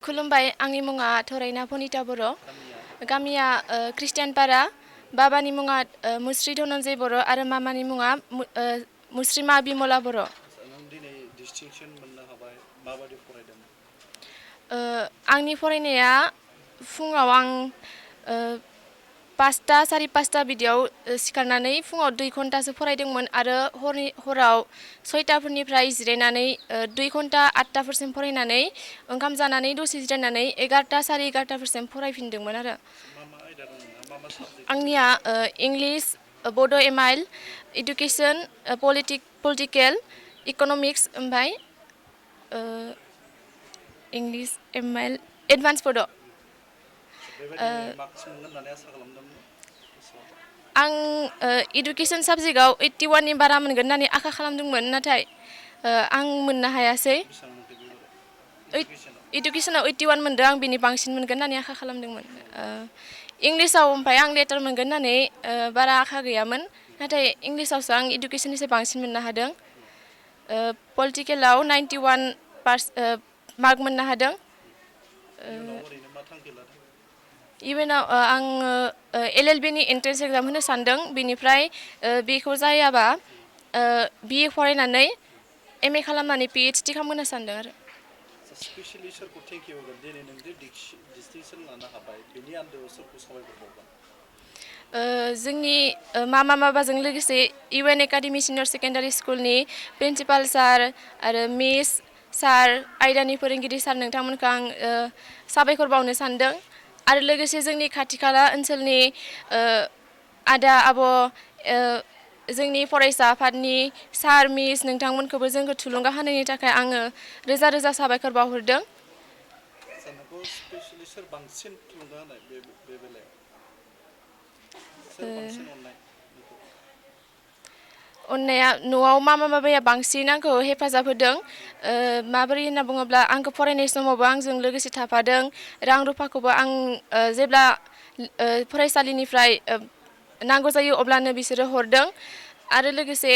खुलुमबाय आंनि मुङा थरायना पनिता बर' गामिया ख्रिस्टियानपारा बाबानि मुङा मुस्रि धनन्जय बर' आरो मामानि मुङा मुस्रिमा बिमला बर'। नों दिनै डिस्टिंक्सन मोननो हाबाय माबादि फरायदों? आंनि फरायनाया फुङाव आं 5टा सारि 5टा बिदियाव सिखारनानै फुङाव 2 घन्टासो फरायदोंमोन आरो हराव 6टाफोरनिफ्राय जिरायनानै 2 घन्टा 8टाफोरसिम फरायनानै ओंखाम जानानै दसे जिरायनानै 11टा सारि 11टाफोरसिम फरायफिनदोंमोन आरो। मा आयदा दं नोंना? मा साबजेक्ट आंनिया इंलिश, बड' एमाइल, इडुकेसन, पलिटिकेल, इक'नमिक्स ओमफ्राय इंलिश एमाइल एडभान्स बड'। बेबायदि मार्कस मोनगोन होननानै आसा खालामदोंमोन? आं इडुकेसन साबजेक्टआव 81नि बारा मोनगोन होननानै आखा खालामदोंमोन नाथाय आं मोननो हायासै। बेसेबां मोनखो इडुकेसनाव? इडुकेसनाव 81 मोनदों आं बिनि बांसिन मोनगोन होननानै आखा खालामदोंमोन। इंलिसाव ओमफ्राय आं लेटार मोनगोन होननानै बारा आखा गैयामोन नाथाय इंलिसावसो आं इडुकेसननिफ्राय बांसिन मोननो हादों। पलिटिकेलाव 91 मार्क मोननो हादों। इयुनाव ओरैनो मा थांखि लादों? इयुनाव आङो LLB नि एन्ट्रेन्स एग्जाम होनो सानदों। बिनिफ्राय बेखौ जायाबा BA फरायनानै MA खालामनानै PhD खालामहोनो सानदों आरो। स्पेसियेलि सोरखौ थेंक इउ होगोन दिनै नोंदि डिस्टिंक्सन लानो हाबाय बेनि आन्दोआव सोरखौ साबायखर बावगोन? जोंनि मामा बाबाजों लोगोसे UN एकाडेमि सिनियर सेकेन्डारि स्कुलनि प्रिन्सिपाल सार आरो मिस सार आयदानि फोरोंगिरि सार नोंथांमोनखौ आं साबायखर बावनो सानदों आरो लोगोसे जोंनि खाथि खाला ओनसोलनि आदा आब' जोंनि फरायसा आफादनि सार मिस नोंथांमोनखौबो जोंखौ थुलुंगा होनायनि थाखाय आङो रोजा रोजा साबायखर बावहरदों। नोंखौ स्पेसियेलि सोर बांसिन थुलुंगा होनाय बे बेलायाव? सोर बांसिन अननाय? अननाया न'आव मामा बाबाया बांसिन आंखौ हेफाजाब होदों। माबोरै होनना बुङोब्ला आंखौ फरायनाय समावबो आंजों लोगोसे थाफादों। रां रुफाखौबो आं जेब्ला फरायसालिनिफ्राय नांगौ जायो अब्लानो बिसोरो हरदों आरो लोगोसे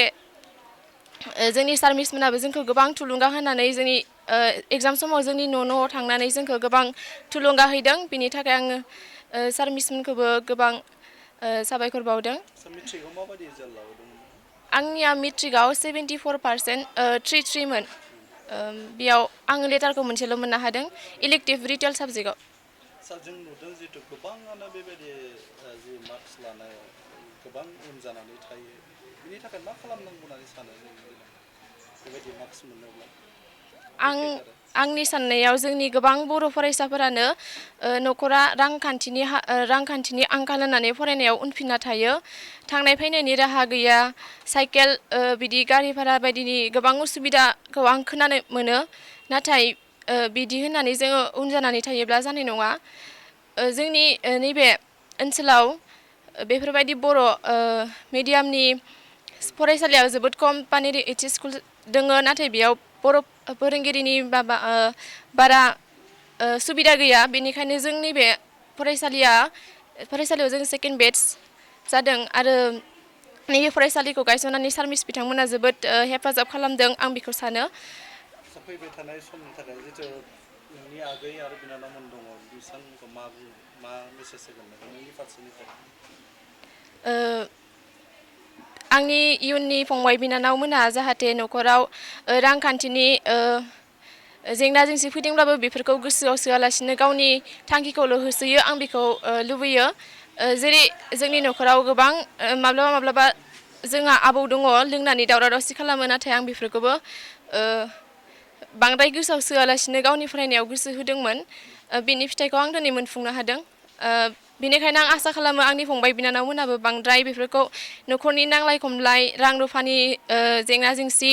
जोंनि सार मिसमोनाबो जोंखौ गोबां थुलुंगा होनानै जोंनि एग्जाम समाव जोंनि न'आव थांनानै जोंखौ गोबां थुलुंगा हैदों। बिनि थाखाय आङो सार मिसमोनखौबो गोबां साबायखर बावदों। मेट्रिकआव माबायदि रिजाल्ट लाबोदोंमोन? आंनिया मेट्रिकआव 74% 33मोन। बेयाव आङो लेटारखौ मोनसेल' मोननो हादों इलेक्टिभ रिटेल साबजेक्टआव। सार जों नुदों जिहेतु गोबाङानो बेबायदि जि मार्कस लानायाव गोबां उन जानानै थायो बिनि थाखाय मा खालामनांगौ होननानै सानो बेबायदि मार्कस मोनोब्ला? आंनि साननायाव जोंनि गोबां बर' फरायसाफोरानो न'खरा रांखान्थिनि आंखाल होननानै फरायनायाव उनफिनना थायो। थांनाय फैनायनि राहा गैया, साइकेल बिदि गारि भारा बायदिनि गोबां उसुबिदाखौ आं खोनानो मोनो। नाथाय बिदि होननानै जोङो उन जानानै थायोब्ला जानाय नङा। जोंनि नैबे ओनसोलाव बेफोरबायदि बर' मिडियामनि फरायसालियाव जोबोद खम पानेरि HS स्कुल दङ नाथाय बेयाव बर' फोरोंगिरिनि बारा सुबिदा गैया। बेनिखायनो जोंनि बे फरायसालियाव जों सेकेन्ड बेटस जादों आरो नैबे फरायसालिखौ गायसननानै सार मिस बिथांमोना जोबोद हेफाजाब खालामदों आं बेखौ सानो। फैबाय थानाय समनि थाखाय जिथु नोंनि आगै आरो बिनानावमोन दङ बिथांमोनखौ मा मेसेज होगोन नोंनि फारसेनिफ्राय? आंनि इयुननि फंबाय बिनानावमोनहा जाहाथे न'खराव रांखान्थिनि जेंना जेंसि फैदोंब्लाबो बेफोरखौ गोसोआव सोआलासिनो गावनि थांखिखौल' होसोयो आं बेखौ लुबैयो। जेरै जोंनि न'खराव गोबां माब्लाबा जोंहा आबौ दङ लोंनानै दावराव दावसि खालामो नाथाय आं बेफोरखौबो बांद्राय गोसोआव सोआलासिनो गावनि फरायनायाव गोसो होदोंमोन। बेनि फिथाइखौ आं दिनै मोनफुंनो हादों। बेनिखायनो आं आसा खालामो आंनि फंबाय बिनानावमोनहाबो बांद्राय बेफोरखौ न'खरनि नांलाय खमलाय रां रुफानि जेंना जेंसि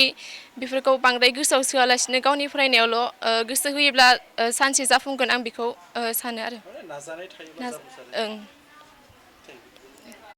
बेफोरखौ बांद्राय गोसोआव सोआलासिनो गावनि फरायनायावल' गोसो होयोब्ला सानसे जाफुंगोन आं बेखौ सानो आरो। नाजानाय थायोब्ला जाफुंसारो।